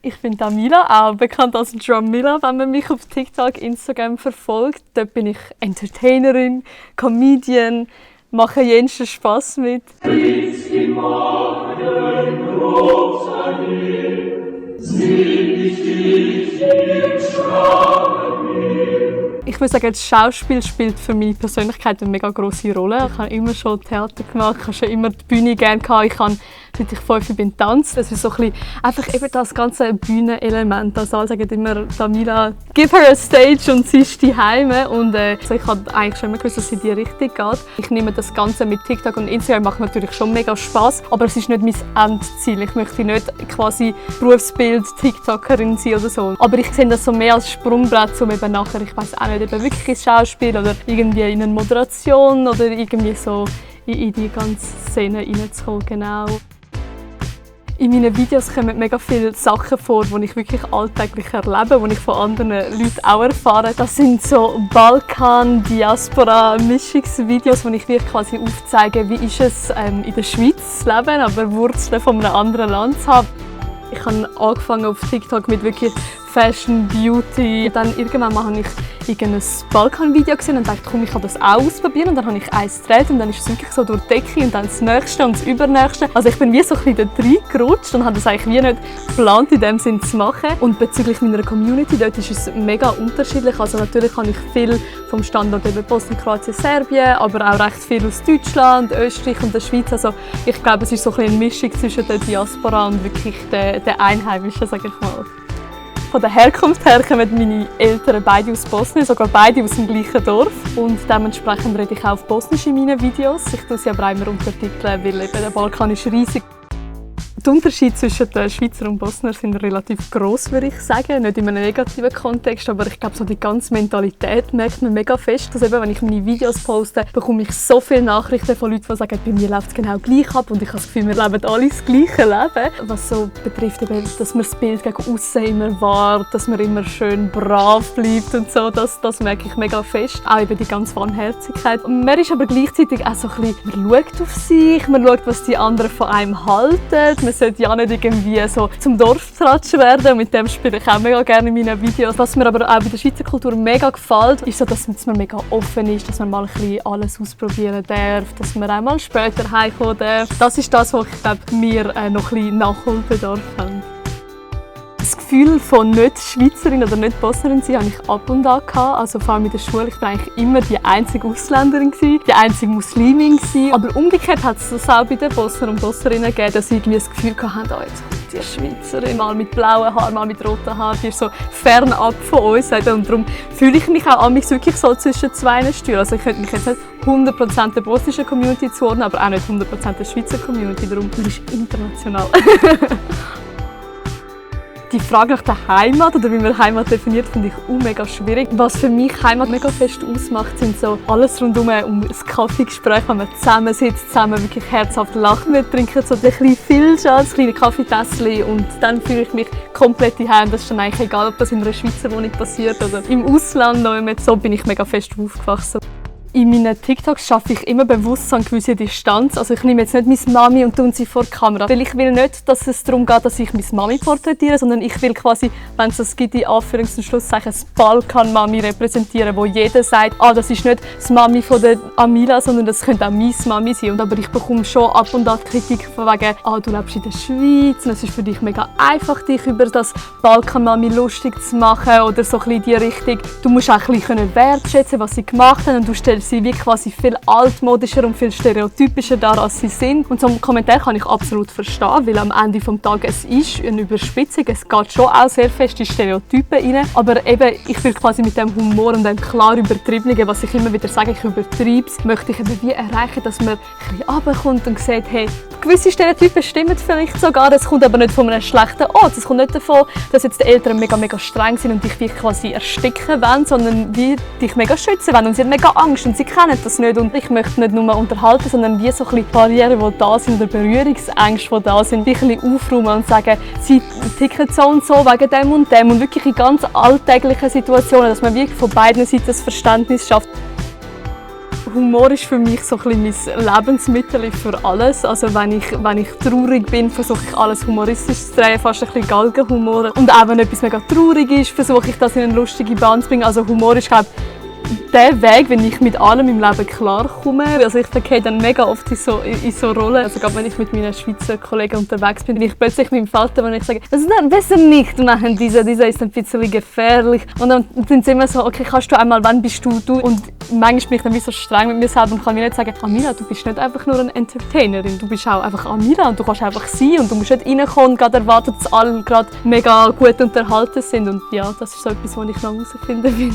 Ich bin Damila, auch bekannt als Drumilla, wenn man mich auf TikTok, Instagram verfolgt. Dort bin ich Entertainerin, Comedian, mache jensten Spass mit. Ich würde sagen, das Schauspiel spielt für meine Persönlichkeit eine mega grosse Rolle. Ich habe immer schon Theater gemacht, ich habe schon immer die Bühne gerne gehabt. Ich habe, seit ich 5 bin, tanzt. Das ist so ein bisschen, einfach eben das ganze Bühnenelement. Also alle sagen immer, Damila, give her a stage und sie ist daheim. Und also ich habe eigentlich schon immer gewusst, dass es in die Richtung geht. Ich nehme das Ganze mit TikTok und Instagram, macht natürlich schon mega Spass, aber es ist nicht mein Endziel. Ich möchte nicht quasi Berufsbild TikTokerin sein oder so. Aber ich sehe das so mehr als Sprungbrett, um eben nachher, ich weiß auch nicht, eben wirklich ins Schauspiel oder irgendwie in eine Moderation oder irgendwie so in die ganze Szene reinzukommen, genau. In meinen Videos kommen mega viele Sachen vor, die ich wirklich alltäglich erlebe, die ich von anderen Leuten auch erfahre. Das sind so Balkan-Diaspora-Mischungsvideos, wo ich wirklich quasi aufzeige, wie ist es in der Schweiz zu leben, aber Wurzeln von einem anderen Land zu haben. Ich habe angefangen auf TikTok mit wirklich Fashion, Beauty. Dann irgendwann habe ich ein Balkan-Video gesehen und dachte, komm, ich kann das auch ausprobieren. Und dann habe ich eins gedreht und dann ist es wirklich so durch die Decke und dann das Nächste und das Übernächste. Also ich bin wie so ein bisschen da reingerutscht und habe das eigentlich wie nicht geplant, in dem Sinn zu machen. Und bezüglich meiner Community, dort ist es mega unterschiedlich. Also natürlich habe ich viel vom Standort eben Bosnien, Kroatien, Serbien, aber auch recht viel aus Deutschland, Österreich und der Schweiz. Also ich glaube, es ist so ein bisschen eine Mischung zwischen der Diaspora und wirklich der Einheimischen, sage ich mal. Von der Herkunft her kommen meine Eltern beide aus Bosnien, sogar beide aus dem gleichen Dorf. Und dementsprechend rede ich auch auf Bosnisch in meinen Videos. Ich tue sie aber auch immer untertiteln, weil eben der Balkan ist riesig. Die Unterschiede zwischen den Schweizer und Bosniern sind relativ gross, würde ich sagen. Nicht in einem negativen Kontext, aber ich glaube, so die ganze Mentalität merkt man mega fest. Dass eben, wenn ich meine Videos poste, bekomme ich so viele Nachrichten von Leuten, die sagen, bei mir läuft es genau gleich ab und ich habe das Gefühl, wir leben alle das gleiche Leben. Was so betrifft, eben, dass man das Bild gegen aussen immer wahrt, dass man immer schön brav bleibt und so, das merke ich mega fest. Auch eben die ganze Warmherzigkeit. Und man ist aber gleichzeitig auch so ein bisschen, man schaut auf sich, man schaut, was die anderen von einem halten. Man sollte ja nicht irgendwie so zum Dorftratsch werden und mit dem spiele ich auch mega gerne in meinen Videos. Was mir aber auch bei der Schweizer Kultur mega gefällt, ist so, dass man mega offen ist, dass man mal ein bisschen alles ausprobieren darf, dass man auch mal später heimkommen darf. Das ist das, was ich glaube, wir noch ein bisschen Nachholbedarf haben. Das Gefühl von nicht Schweizerin oder nicht Bosnierin zu sein, hatte ich ab und an. Also vor allem in der Schule. Ich war eigentlich immer die einzige Ausländerin, die einzige Muslimin. Aber umgekehrt hat es das auch bei den Bosniern und Bosnierinnen gegeben, dass sie irgendwie das Gefühl hatten, oh, jetzt kommt die Schweizerin, mal mit blauen Haaren, mal mit roten Haaren, die ist so fernab von uns. Und darum fühle ich mich auch wirklich so zwischen zwei Stühlen. Also ich könnte mich jetzt nicht 100% der bosnischen Community zuordnen, aber auch nicht 100% der Schweizer Community. Darum bin ich international. Die Frage nach der Heimat oder wie man Heimat definiert, finde ich mega schwierig. Was für mich Heimat mega fest ausmacht, sind so alles rundum um das Kaffeegespräch, wenn man zusammensitzt, zusammen wirklich herzhaft lacht. Wir trinken so ein bisschen Filzschal, das kleine Kaffeetässchen und dann fühle ich mich komplett daheim. Das ist dann eigentlich egal, ob das in einer Schweizer Wohnung passiert oder im Ausland. So bin ich mega fest aufgewachsen. In meinen TikToks schaffe ich immer bewusst so eine gewisse Distanz. Also ich nehme jetzt nicht meine Mami und tue sie vor die Kamera. Weil ich will nicht, dass es darum geht, dass ich meine Mami porträtiere, sondern ich will quasi, wenn es das gibt, in Anführungs- und Schlusszeichen, das Balkan-Mami repräsentieren, wo jeder sagt, das ist nicht das Mami von der Amila, sondern das könnte auch meine Mami sein. Aber ich bekomme schon ab und an Kritik von wegen, du lebst in der Schweiz und es ist für dich mega einfach, dich über das Balkan-Mami lustig zu machen oder so ein bisschen in die Richtung. Du musst auch ein bisschen wertschätzen, was sie gemacht haben und du stellst sie wie quasi viel altmodischer und viel stereotypischer dar, als sie sind. Und so einen Kommentar kann ich absolut verstehen, weil am Ende des Tages es ist eine Überspitzung. Es geht schon auch sehr fest in Stereotypen rein. Aber eben, ich will quasi mit dem Humor und dem klar Übertriebenen, was ich immer wieder sage, ich übertreibe es, möchte ich eben wie erreichen, dass man ein bisschen runterkommt und sieht, hey, gewisse Stereotypen stimmen vielleicht sogar, das kommt aber nicht von einem schlechten Ort. Es kommt nicht davon, dass jetzt die Eltern mega streng sind und dich wie quasi ersticken wollen, sondern wie dich mega schützen wollen und sie haben mega Angst und sie kennen das nicht. Und ich möchte nicht nur unterhalten, sondern wie so ein bisschen Barrieren, die da sind oder Berührungsängste, die da sind, wie ein bisschen aufräumen und sagen, sie ticken so und so wegen dem und wirklich in ganz alltäglichen Situationen, dass man wirklich von beiden Seiten das Verständnis schafft. Humor ist für mich so ein bisschen mein Lebensmittel für alles. Also wenn ich traurig bin, versuche ich alles humoristisch zu drehen, fast ein bisschen Galgenhumor. Und auch wenn etwas mega traurig ist, versuche ich das in eine lustige Bahn zu bringen. Also Humor ist, glaube ich, der Weg, wenn ich mit allem im Leben klarkomme. Also ich vergehe dann mega oft in so Rollen. Also gerade wenn ich mit meinen Schweizer Kollegen unterwegs bin ich plötzlich mit dem Falter, wenn ich sage, das ist dann besser nicht. Und dann dieser ist ein bisschen gefährlich. Und dann sind sie immer so, okay, kannst du einmal, wann bist du? Und manchmal bin ich dann wie so streng mit mir selber und kann mir nicht sagen, Amira, du bist nicht einfach nur eine Entertainerin, du bist auch einfach Amira und du kannst einfach sein und du musst nicht reinkommen und gerade erwarten, dass alle gerade mega gut unterhalten sind. Und ja, das ist so etwas, was ich noch herausfinden will.